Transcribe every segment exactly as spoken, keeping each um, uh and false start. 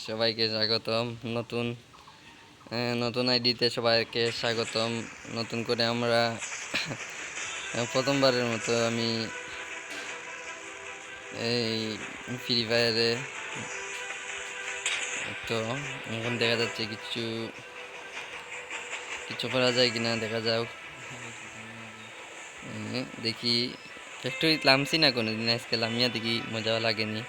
সবাইকে স্বাগতম নতুন, আহ, নতুন আইডিতে সবাইকে স্বাগতম। নতুন করে আমরা, আহ, প্রথমবারের মতো আমি এই ফ্রি ফায়ারে, তো এখন দেখা যাচ্ছে কিছু, কিছু করা যায় কিনা দেখা যাক। আহ, দেখি, ফ্যাক্টরিত লামছি না কোনোদিন, আজকে লামিয়া দেখি, মজা লাগেনি।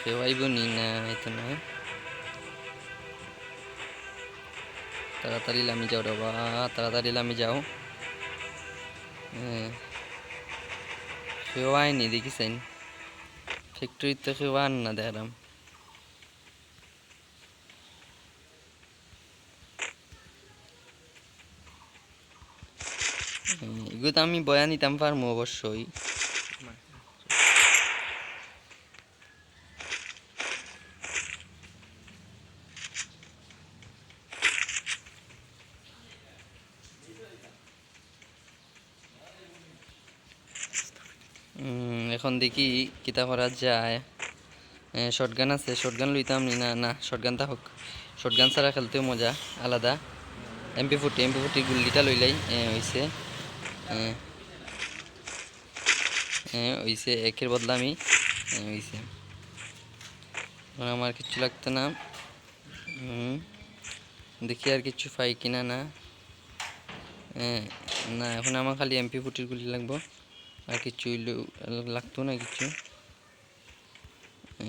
কেউ আইবো নি? না, আইতো না। তাড়াতাড়ি লামি যাও রে বা, তাড়াতাড়ি লামি যাও। হ্যাঁ। কেউ আয়নি, দেখিছেন? ফ্যাক্টরিত তো কেউ আন না দেখলাম। হুম, এগুলো তো আমি বয়া নিতাম পারমু অবশ্যই। হুম, এখন দেখি কিতা করা যায়। এ, শটগান আছে, শটগান লইতাম নি? না, না, শটগান তা হোক, শটগান ছাড়া খেলতেও মজা আলাদা। এমপি ফোরটি, এমপি ফোরটি গুল্লিটা লইলাই, এ, হইছে। এ, এ, হইছে, একের বদলা আমি, এ, হইছে। এখন আমার কিচ্ছু লাগতো না। হুম, দেখি আর কিচ্ছু পাই কিনা না। এ, না, এখন আমার খালি এমপি ফোরটির গুলি লাগবো, আর কিচ্ছু লাগতো না কিচ্ছু। এ,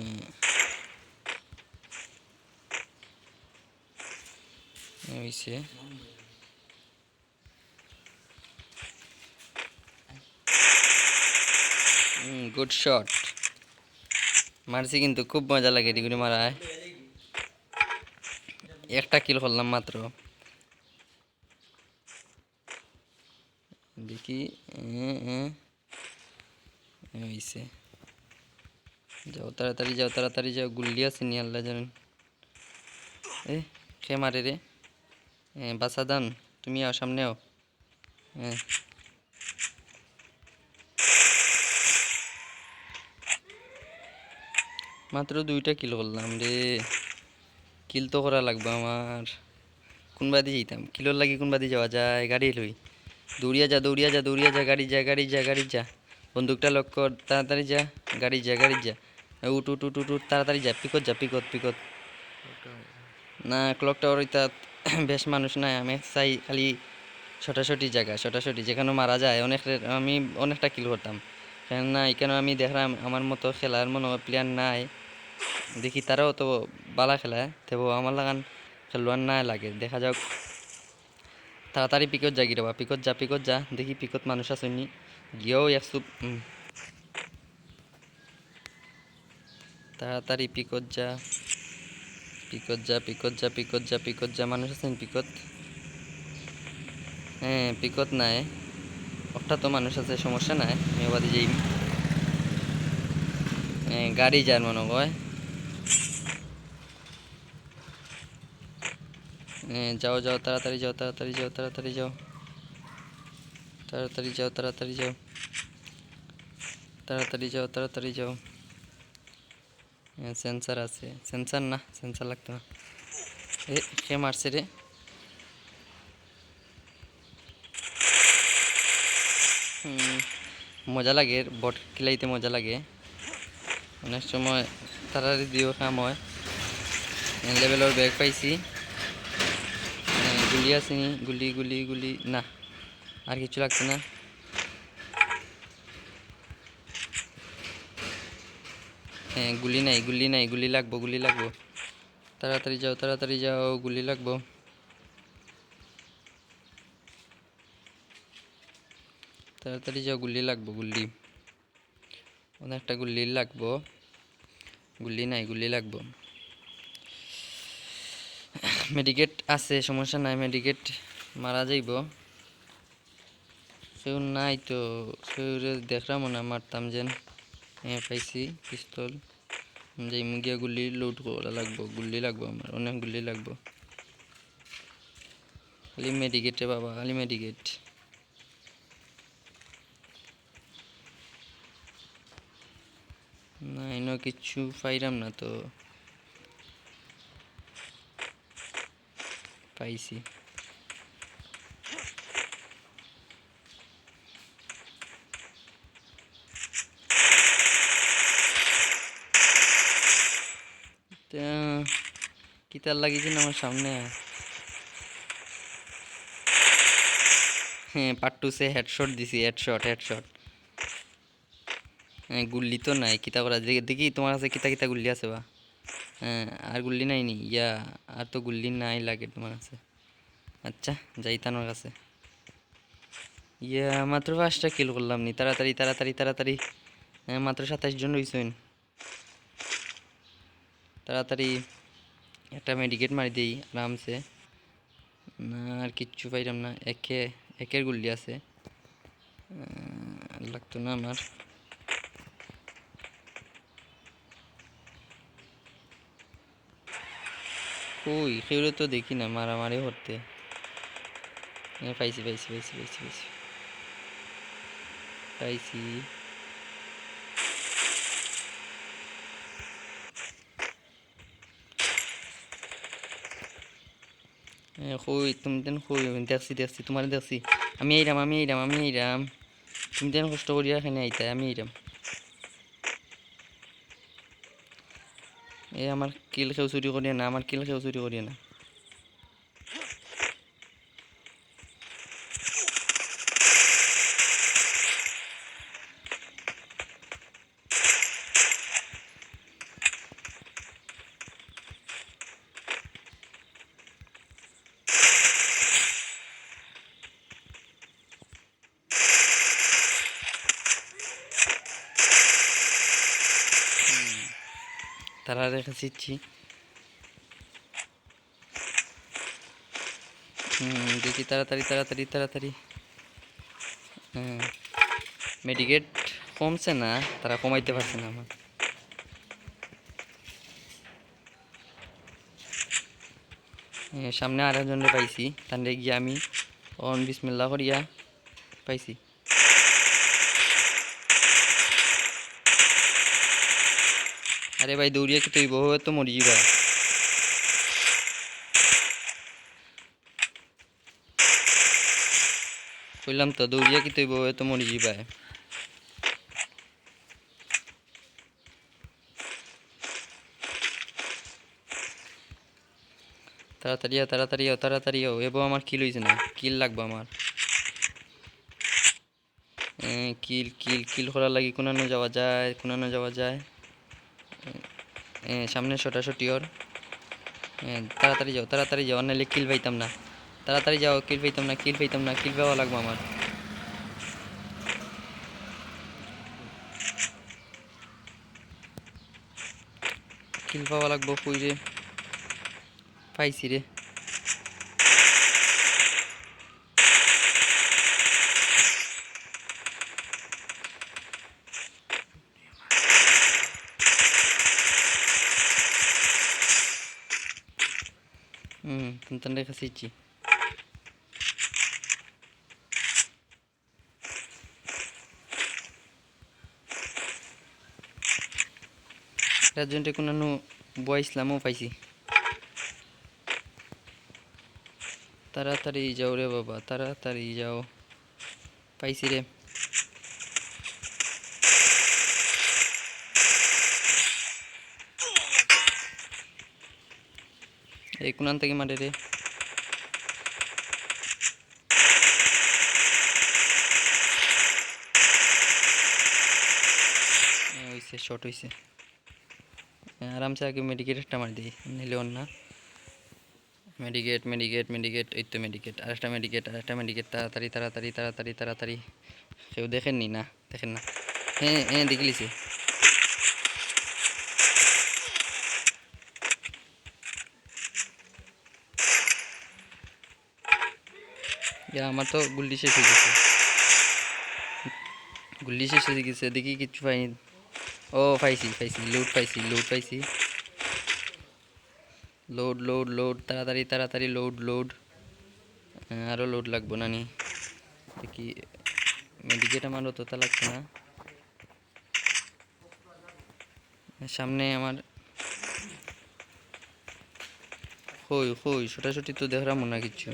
হইছে। হুম, গুড শট মারছি, কিন্তু খুব মজা লাগে এটি করে মারায়। একটা কিল করলাম মাত্র। দেখি, এ, এ, এ হইছে। যাও, তাড়াতাড়ি যাও, তাড়াতাড়ি যাও, গুল্লি আছে নি আল্লাহ জানেন। এ, কে মারে রে? এ, বাসাদান, তুমি আও, সামনে আও। এ। মাত্র দুইটা কিল করলাম রে। কিল তো করা লাগবো আমার। কোন বাদি যাইতাম? কিলর লাগি কোন বাদি যাওয়া যায়? গাড়ি লই। দৌড়িয়া যা, দৌড়িয়া যা, দৌড়িয়া যা, গাড়ি যা, গাড়ি যা, গাড়ি যা। বন্দুকটা লক কর, তাড়াতাড়ি যা, গাড়ি যা, গাড়ি যা। এ, উঠ, উঠ, উঠ, উঠ, উঠ, তাড়াতাড়ি যা, পিকত যা, পিকত, পিকত। না, ক্লক টাওয়ার ওইটা বেশ মানুষ নাই, আমি চাই খালি ছোটাছুটি জায়গা, ছোটাছুটি, যেখানে মারা যায়, অনেক রে-, আমি অনেকটা কিল করতাম। কেননা এখানে আমি দেখলাম আমার মতো খেলার মনো প্লেয়ার নাই, দেখি তারাও তো ভালা খেলায়, তেবু আমার লাখান খেলোয়াড় নাই লাগে, দেখা যাক। তাড়াতাড়ি পিকত যা গিরবা, পিকত যা, পিকত যা, দেখি পিকত মানুষ আছে নি। গিয়েও এক সুপ, উম। তাড়াতাড়ি পিকত যা। পিকত যা, পিকত যা, পিকত যা, পিকত যা, মানুষ আছে নি পিকত? হ্যাঁ, পিকত নাই। একটা তো মানুষ আছে, সমস্যা নাই, আমি বাদে যাই। হ্যাঁ, গাড়ি যার মনে হয়। এ, যাও, যাও, তাড়াতাড়ি যাও, তাড়াতাড়ি যাও, তাড়াতাড়ি যাও। তাড়াতাড়ি যাও, তাড়াতাড়ি যাও। তাড়াতাড়ি যাও, তাড়াতাড়ি যাও। এ, সেন্সর আছে। সেন্সর না, সেন্সর লাগতো না। এ, কে মারছে রে? হুম, মজা লাগে, বট খেলাইতে মজা লাগে। অনেক সময় তারারে দিও কাম হয়। এ, লেভেলর ব্যাগ পাইছি। এ, গুলি আছে নি? গুলি, গুলি, গুলি। না, আর কিছু লাগছে না। এ, গুলি নাই, গুলি নাই, গুলি লাগবো, গুলি লাগবো। তাড়াতাড়ি যাও, তাড়াতাড়ি যাও, গুলি লাগবো। তাড়াতাড়ি যাও, গুল্লি লাগবো, গুল্লি। অনেকটা গুল্লি লাগবো। গুল্লি নাই, গুল্লি লাগবো। মেডিকেট আছে, সমস্যা নাই, মেডিকেট মারা যাইবো। কেউ নাই তো, কেউরে দেখলাম না, মারতাম যেন। হ্যাঁ, পাইছি পিস্তল। যাই মুগিয়া গুল্লি লোড করা লাগবো, গুল্লি লাগবো আমার, অনেক গুল্লি লাগবো। খালি মেডিকেটে বাবা, খালি মেডিকেট। না, ইনো কিচ্ছু পাইরাম না তো। পাইছি। তা কিতার লাগি যেন আমার সামনে। হ্যাঁ, পার্ট টু সে হেডশট দিছি, হেডশট, হেডশট। হ্যাঁ, গুল্লি তো নাই, কিতা করা? দে-, দেখি তোমার কাছে কিতা কিতা গুল্লি আছে বা। হ্যাঁ, আর গুল্লি নাই নি? ইয়া, আর তো গুল্লি নাই লাগে তোমার কাছে। আচ্ছা, যাই তানোর কাছে। ইয়া, মাত্র পাঁচটা কিল করলাম নি। তাড়াতাড়ি, তাড়াতাড়ি, তাড়াতাড়ি। হ্যাঁ, মাত্র সাতাইশ জন রইছইন। তাড়াতাড়ি একটা মেডিকেট মারি দেই আরামসে। না, আর কিচ্ছু পাইলাম না। একে, একের গুল্লি আছে। আহ, লাগতো না আমার। কই, কেউরে তো দেখি না মারামারি করতে। এ, পাইছি, পাইছি, পাইছি, পাইছি, পাইছি। পাইছি। এ, কই, তুমি তেন কই? আমি দেখছি, দেখছি, তোমারে দেখছি। আমি আইরাম, আমি আইরাম, আমি আইরাম। তুমি তেন কষ্ট করিয়া এখানে আইতায়, আমি আইরাম। এ, আমার কিল কেউ চুরি করিয়া না, আমার কিল কেউ চুরি করিয়া না। হুম, তারা রেখে দিচ্ছি। হুম, দেখি তাড়াতাড়ি, তাড়াতাড়ি, তাড়াতাড়ি। হুম, মেডিকেট কমছে না, তারা কমাইতে পারছে না আমার। এ, সামনে আর একজনরে পাইছি, তানরে গিয়া আমি অন বিসমিল্লাহ করিয়া পাইছি। আরে ভাই, দৌড়িয়া কিতা অইবো? ও তো মরি যাইবা। কইলাম তো, দৌড়িয়া কিতা অইবো? ও তো মরি যাইবা। তাড়াতাড়ি আও, তাড়াতাড়ি আও, তাড়াতাড়ি আও। এবো আমার কিল অইছে না, কিল লাগবো আমার। এ, কিল, কিল, কিল করার লাগি কুনানো যাওয়া যায়, কুনানো যাওয়া যায়। এ, সামনে ছোটাছুটি ওর। এ, তাড়াতাড়ি যাও, তাড়াতাড়ি যাও, নাইলে কিল পাইতাম না। তাড়াতাড়ি যাও, কিল পাইতাম না, কিল পাইতাম না, কিল পাওয়া লাগবো আমার। কিল পাওয়া লাগবো, কই রে? পাইছি রে। হুম, তুমতান রেখে দিচ্ছি। রাজনটে কুনানো বয়া ইসলামও পাইছি। তাড়াতাড়ি যাও রে বাবা, তাড়াতাড়ি যাও। পাইছি রে। এই কুনান থাকি মারে রে। এ, অইছে, শট অইছে। এ, আরামসে আগে মেডিকেট একটা মারি দেই, নিলে অর না। মেডিকেট, মেডিকেট, মেডিকেট, এই তো মেডিকেট, আরেকটা মেডিকেট, আরেকটা মেডিকেট, তাড়াতাড়ি, তাড়াতাড়ি, তাড়াতাড়ি, তাড়াতাড়ি। কেউ দেখেননি না, দেখেন না। হ্যাঁ, হ্যাঁ, দেখিলিছে। ইয়া, আমার তো গুল্লি শেষ অই গেছে। গুল্লি শেষ অই গেছে, দেখি কিচ্ছু পাইনি। ও, পাইছি, পাইছি, লুট পাইছি, লুট পাইছি। লুট, লুট, লুট, তাড়াতাড়ি, তাড়াতাড়ি, লুট, লুট। আহ, আরো লুট লাগবো নানি। দেখি, মেডিকেট আমার অতটা লাগছে না। সামনে আমার কই, কই, ছোটাছুটি তো দেখরাম না কিচ্ছু।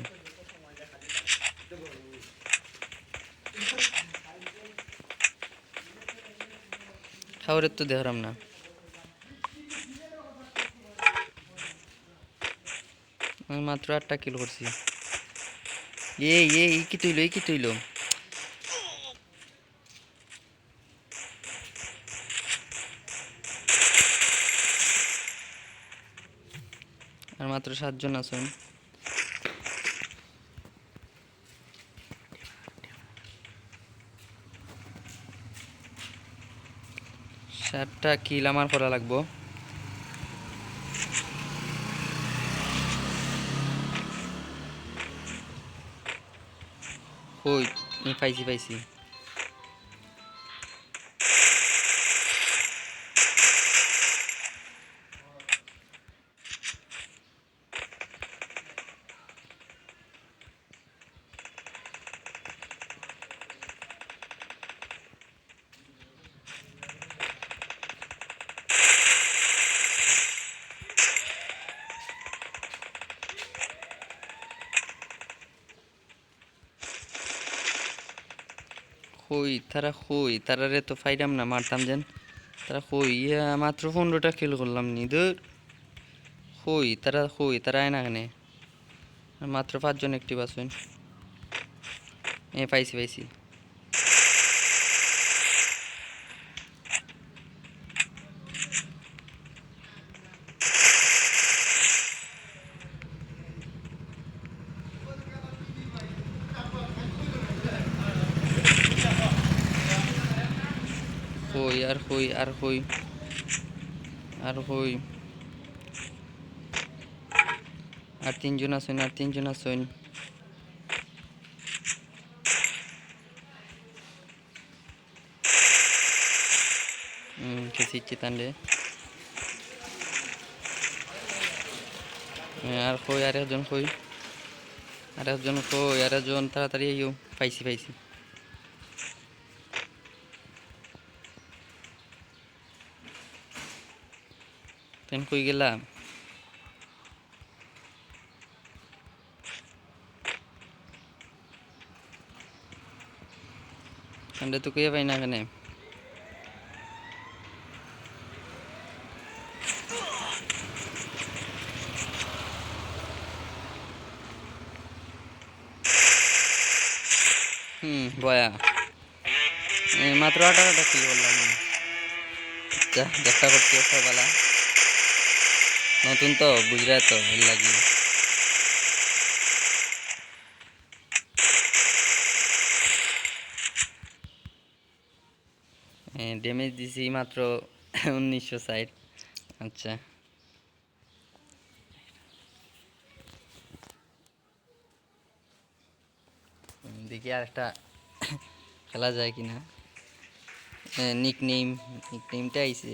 খাওয়ারের তো দেখরাম না। আমি মাত্র আটটা কিল করছি। এ, এ, ই কি তুইলো, ই কি তুইলো? আর মাত্র সাতজন আছইন। সাতটা কিল আমার করা লাগবো। কই, আমি পাইছি, পাইছি। কই, তারা কই? তারারে তো পাইরাম না, মারতাম যেন। তারা কই? ইয়া, মাত্র পনেরোটা কিল করলাম নি, ধুর। কই, তারা কই? তারা আয় না কেনে? আর মাত্র পাঁচজন অ্যাক্টিভ আছইন। এ, পাইছি, পাইছি। কই, আর কই, আর কই, আর কই? আর তিনজন আছইন, আর তিনজন আছইন। হুম, খেছি চিতান রে। এ, আর কই, আর একজন কই? আর একজন কই? আর একজন তাড়াতাড়ি আইও। পাইছি, পাইছি। তেন কই গেলা? আমরা তো কইয়া পাই না কেনে। হুম, বয়া। এ, মাত্র আঠারোটা কিল করলাম। আচ্ছা, চেষ্টা করছি একটা বেলা। নতুন তো, বুঝরা তো, এর লাগি। এ, ড্যামেজ দিছি মাত্র উনিশশো ষাট। আচ্ছা। দেখি আর একটা খেলা যায় কিনা। এ, নিকনেম, নিকনেমটা আইছে